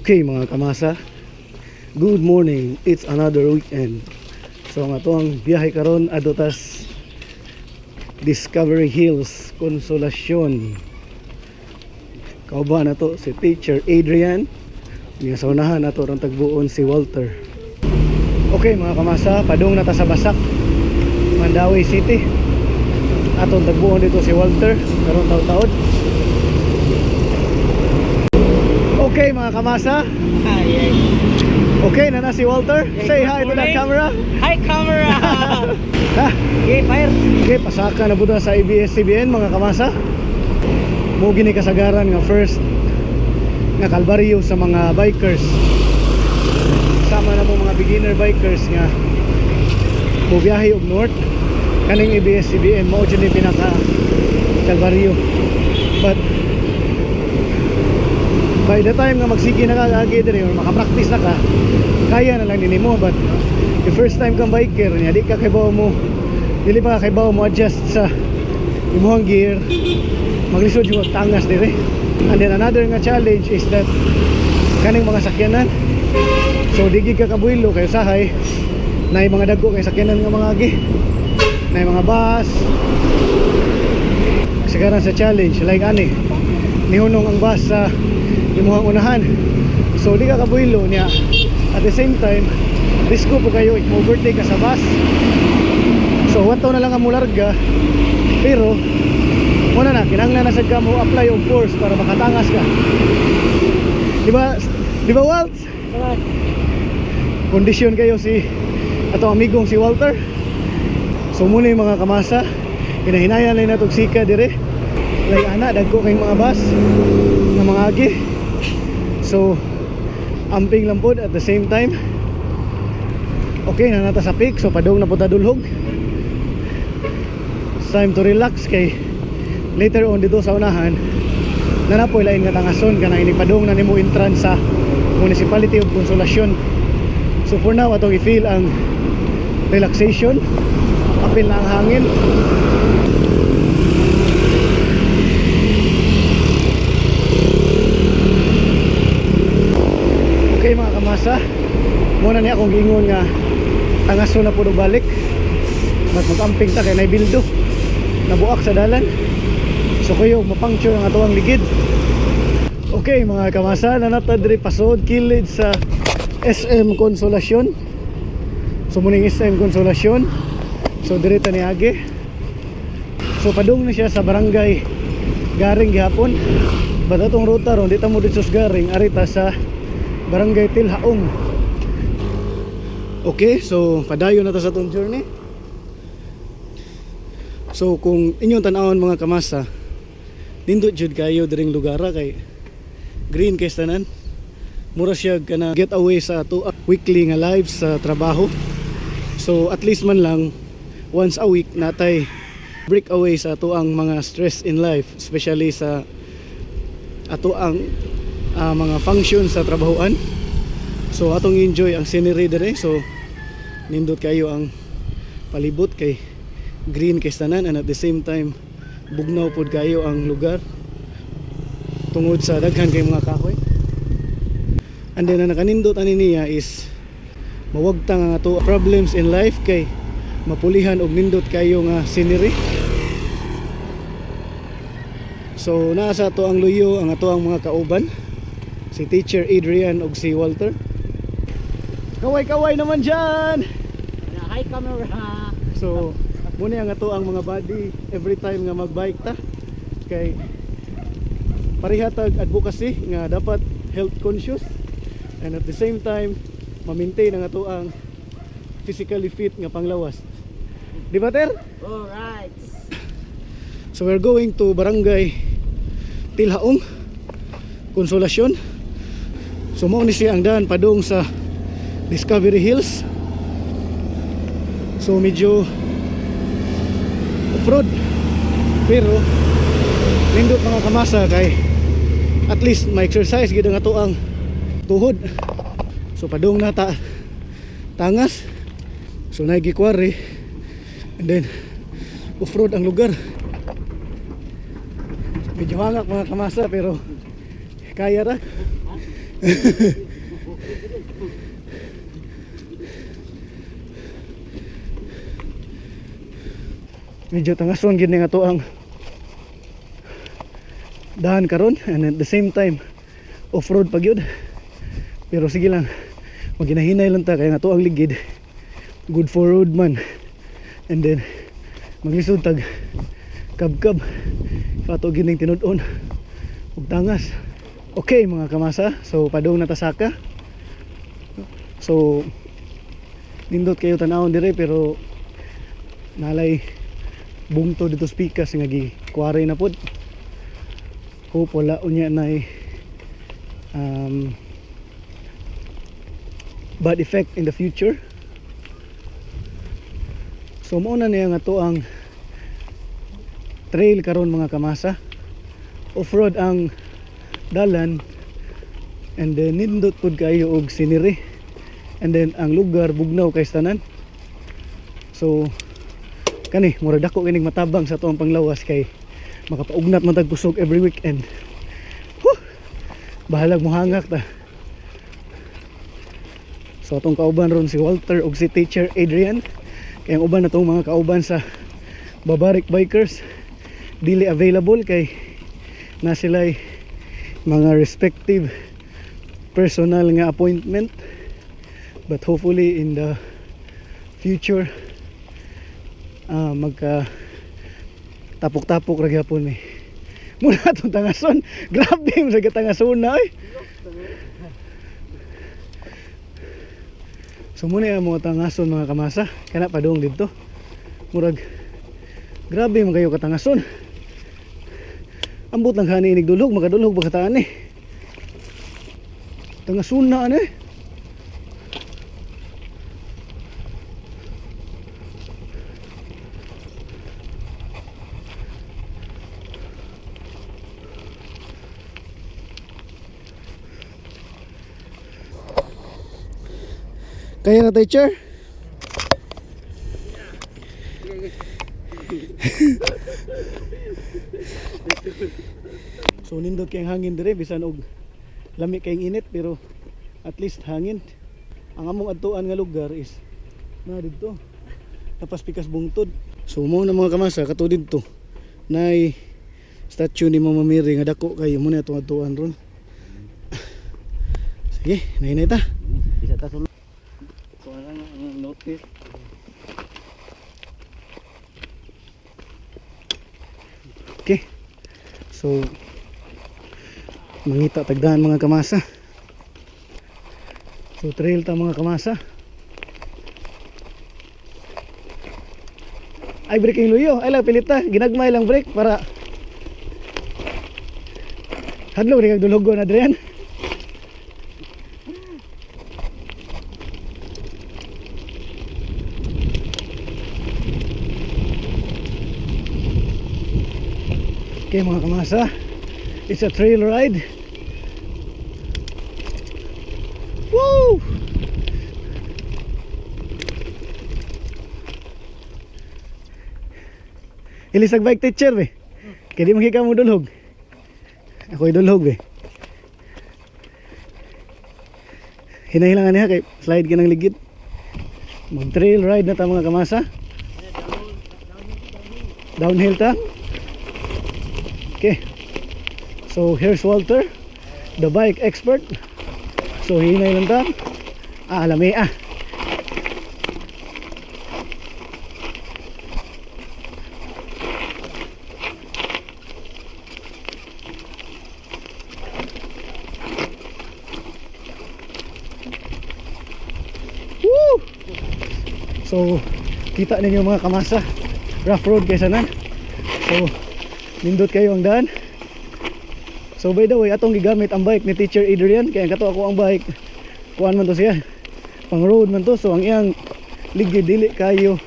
Okay, mga kamasa. Good morning. It's another weekend. So ang atoang biyahe karon adto tas Discovery Hills, Consolacion. Kauban nato si Teacher Adrian. Niya sa unahan nato rong tagbuon si Walter. Okay, mga kamasa, padung na ta sa Basak, Mandaue City. Atong tagbuon dito si Walter karon taud-taud. Okay, mga kamasa. Hi, Okay na na si Walter. Say Good hi to the morning. Camera. Hi, camera! Ha? Okay, fire! Okay, pasaka na buda sa ABS-CBN, mga kamasa. Mo gini kasagaran nga first nga kalbaryo sa mga bikers. Sama na mo mga beginner bikers nga mobiyahe og north kaning ABS-CBN mao jud ni pinaka kalbaryo. But by the time nga magsige na ka agi diri or makapractice na ka, kaya na lang nimo. But the first time kang biker niya, di ka kaybaw mo, dili pa ka kaybaw mo adjust sa imong gear, maglisod yung tangas dire. And then another nga challenge is that kaning mga sakyanan, so di gid ka kabuhilo kay usahay naay mga dagko kay sakyanan nga mga agi, naay mga bus. Kasagaran sa challenge, like ani nihunong ang bus sa imuhang unahan, so di ka kabuhilo niya. At the same time, risko po kayo if overtake ka sa bus, so wato na lang ang mularga. Pero muna na kinahanglan na sad ka mo apply og force para makatangas ka, di ba? Di ba, Walt? Kondisyon kayo si atong amigong si Walter. So muna yung mga kamasa, hinahinayan lang natog sika dire. Like ana, dagko kayong mga bus nga mga agi, so amping lang pod. At the same time, okay na nata sa peak, so padung na po ta dulhog. It's time to relax kay later on dito sa unahan na na po lain nga tangason kanang inipadung na nimo entrance sa Municipality of Consolacion. So for now, atong i-feel ang relaxation. Apil na ang hangin. Okay, mga kamasa, muna niya akong giingon nga tangason na po balik. But mag-amping ta kay naibildo, nabuak sa dalan, so kuyo mapuncture ang atoang ligid. Okay, mga kamasa, nanata diri pasod kilid sa SM Consolacion. So muning SM Consolacion, so diri ta niagi. So padung na siya sa Barangay Garing gihapon. But atong ruta ron, di ta mo dito sa Garing, arita sa Barangay Tilhaong. Okay, so padayon na ta sa atong journey. So kung inyong tan-awon, mga kamasa, nindot jud kayo diring lugara kay green kay tanan. Mura siya kana get away sa ato weekly nga life sa trabaho. So at least man lang once a week natay break away sa ato ang mga stress in life, especially sa ato ang mga function sa trabahoan. So atong enjoy ang scenery dire. So nindot kayo ang palibot kay green kay tanan, and at the same time bugnaw pod kayo ang lugar tungod sa daghan kay mga kahoy. And then ang nakanindot ani niya is mawagtang ang ato problems in life kay mapulihan og nindot kayo nga scenery. So naa sa ato ang luyo ang ato ang mga kauban, si Teacher Adrian ug si Walter. Kaway-kaway naman dyan! Hi, camera! So, muna ang ato ang mga buddy every time nga magbike ta. Kay pareha tag advocacy nga dapat health conscious and at the same time ma-maintain ang ato ang physically fit nga panglawas. Di ba, Ter? Alright! So we're going to Barangay Tilhaong, Consolacion. So mao ni siya ang daan padung sa Discovery Hills. So medyo off-road, pero nindot, mga kamasa, kay at least may exercise gid ang ato ang tuhod. So padung na ta tangas. So naay gikwari and then off-road ang lugar. Medyo hangak, mga kamasa, pero kaya ra. Medyo tangason gid ni nga to ang daan karon, and at the same time off-road pa gyud. Pero sige lang, maginahinay lang ta kay nga to ang ligid good for road man, and then maglisod tag kabkab pato gining tinud-on ug tangas. Okay mga kamasa, so padung na ta saka. So nindot kayo tanawon dire, pero nalay bungto dito sa pikas nga gi kuwari na pod. Hope wala unya na bad effect in the future. So mao na niya nga to ang trail karon mga kamasa. Off-road ang dalan, and then nindot pud kayo og scenery, and then ang lugar bugnaw kay tanan. So kani murag dako kining matabang sa tuang panglawas kay makapaugnat man tag kusog every weekend. Whew! Bahalag mohangak ta. So atong kauban ron si Walter ug si Teacher Adrian. Kay ang uban na tong mga kauban sa Babarik Bikers dili available kay na sila'y mga respective personal nga appointment, but hopefully in the future magka tapok-tapok ra gyapon mi. Muna atong tangason. Grabe mo sa katangason na oy. So muna ang mga tangason mga kamasa. Kana padung didto. Murag grabe man kayo katangason. Ambot lang hani inig dulhog, makadulhog ba kataan eh. Tangason na ano eh. Kaya na, teacher? So nindot kay hangin dire bisan og lami kay init, pero at least hangin. Ang among adtuan nga lugar is na didto. Tapas pikas bungtod. So mo na mga kamasa kato didto. Nay statue ni Mama Mary nga dako kayo mo na atong adtuan ron. Sige, nahinay ta. Bisa ta sulod. Kuha lang ang notice. Okay. So mangita tagdaan mga kamasa. So trail ta mga kamasa. Ay, brake yung luyo. Ay lang pilita, ginagmay lang brake para hadlok rin kag dulhogon, Adrian. Okay mga kamasa, it's a trail ride. Woo! Ilisag bike, teacher be. Kaya di makika mo dulhog. Ako'y dulhog be. Hinahilangan niya kay slide ka ng ligid. Mag trail ride na ta mga kamasa. Downhill ta. Okay. So here's Walter, the bike expert. So hinay lang ta. Ah, lami ah. Woo! So kita ninyo mga kamasa, rough road kaysa nan. So nindot kayo ang daan. So by the way, atong gigamit ang bike ni Teacher Adrian kaya kato ako ang bike. Kuan man to siya. Pang road man to, so ang iyang ligid dili kayo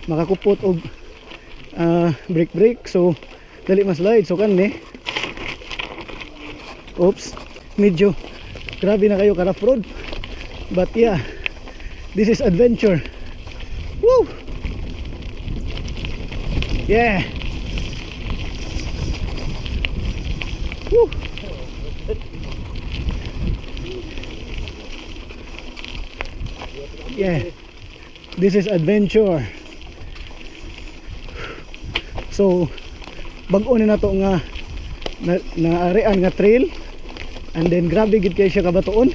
makakupot og brake brake, so dali mas slide. So kanni, oops, medyo grabe na kayo ka rough road, but yeah, this is adventure. Woo! Yeah! Woo! Yeah. This is adventure. So, bag-o ni nato nga na, naarian nga trail and then grabe gid kay siya kabatuon.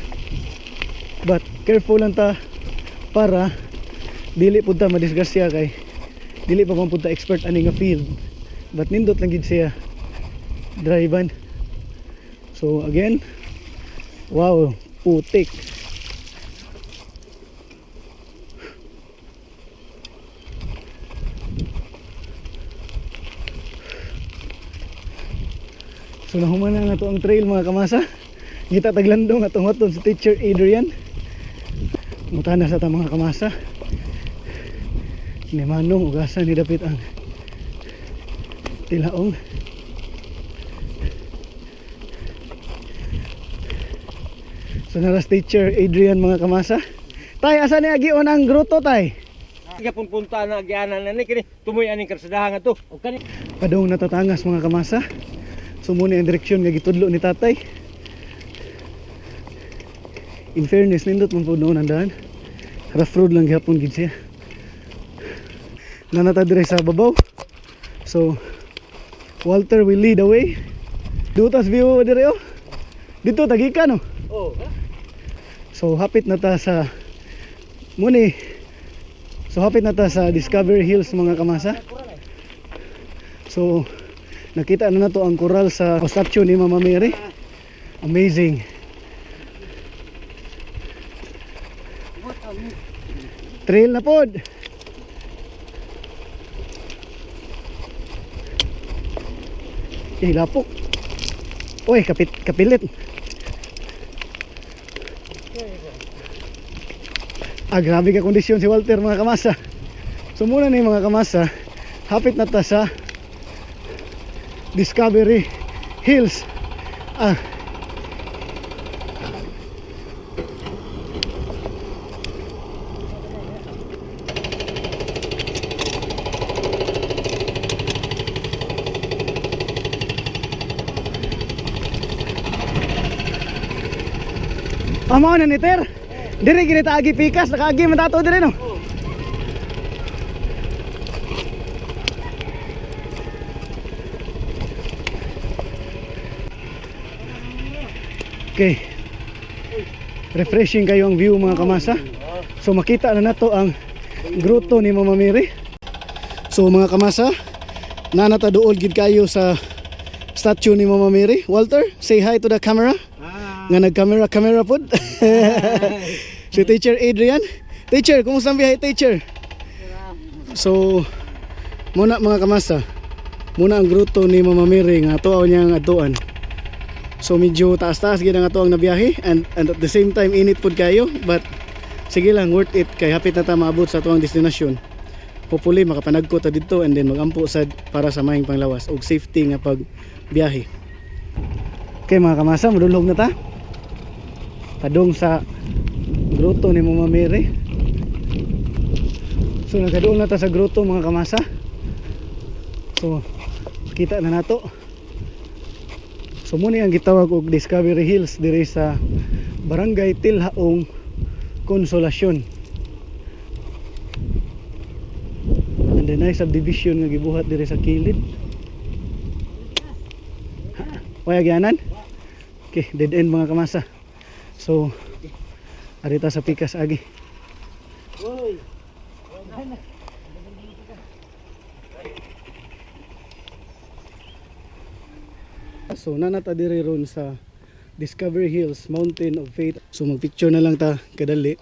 But careful lang ta para dili pud ta madisgrasya kay dili pa man pud ta expert ani nga field. But nindot lang gid siya drive. So again, wow, putik. So nahuman na nato ang trail, mga kamasa. Ngita taglandong atong aton si Teacher Adrian. Mutana sa ta, mga kamasa. Ni Manong ugasan ni dapit ang tilaong. So naras Teacher Adrian, mga kamasa. Tay, asa ni agion ang grotto, tay? Sige punta na agianan na ni kini tumoy aning karsadahan nga to. Og kani Padong natatangas, mga kamasa. So muna ang direksyon nga gitudlo ni tatay. In fairness, nindot man po noon ang daan. Rough road lang gihapon gid siya. Nanata dire sa babaw. So Walter will lead the way. Dutas view dire oh. Dito tagika no. Oh. So hapit na ta sa muni. So hapit na ta sa Discovery Hills, mga kamasa. So nakita na nato ang coral sa statue ni Mama Mary. Amazing. Trail na pod. Eh, lapok. Uy, kapit kapilit. Ah, grabe ka kondisyon si Walter, mga kamasa. So muna ni, mga kamasa, hapit na ta sa Discovery Hills. Ah. Amo na ni Ter. Dire gini ta agi pikas, nakaagi man tato dire no. Okay. Refreshing kayo ang view, mga kamasa. So makita na nato ang grotto ni Mama Mary. So mga kamasa, nanata duol gid kayo sa statue ni Mama Mary. Walter, say hi to the camera. Nga nag-camera camera pod. Si Teacher Adrian. Teacher, kumusta ang biyahe, Teacher? So muna, mga kamasa. Muna ang grotto ni Mama Mary nga tuaw niya ang atuan. So medyo taas-taas gid ang ato ang nabiyahe and at the same time init pud kayo, but sige lang, worth it kay hapit na ta maabot sa atuang destinasyon. Hopefully makapanagko ta didto and then magampo sad para sa maayong panglawas ug safety nga pag biyahe. Okay, mga kamasa, madulhog na ta. Padung sa grotto ni Mama Mary. So nakaduol na ta sa grotto, mga kamasa. So kita na nato. So muna ang gitawag og Discovery Hills diri sa Barangay Tilhaong, Consolacion. And then nice subdivision nga gibuhat diri sa kilid. Waya gyanan? Okay, dead end, mga kamasa. So arita sa pikas agi. Uy. So nanata diri ron sa Discovery Hills, Mountain of Faith. So magpicture na lang ta kadali.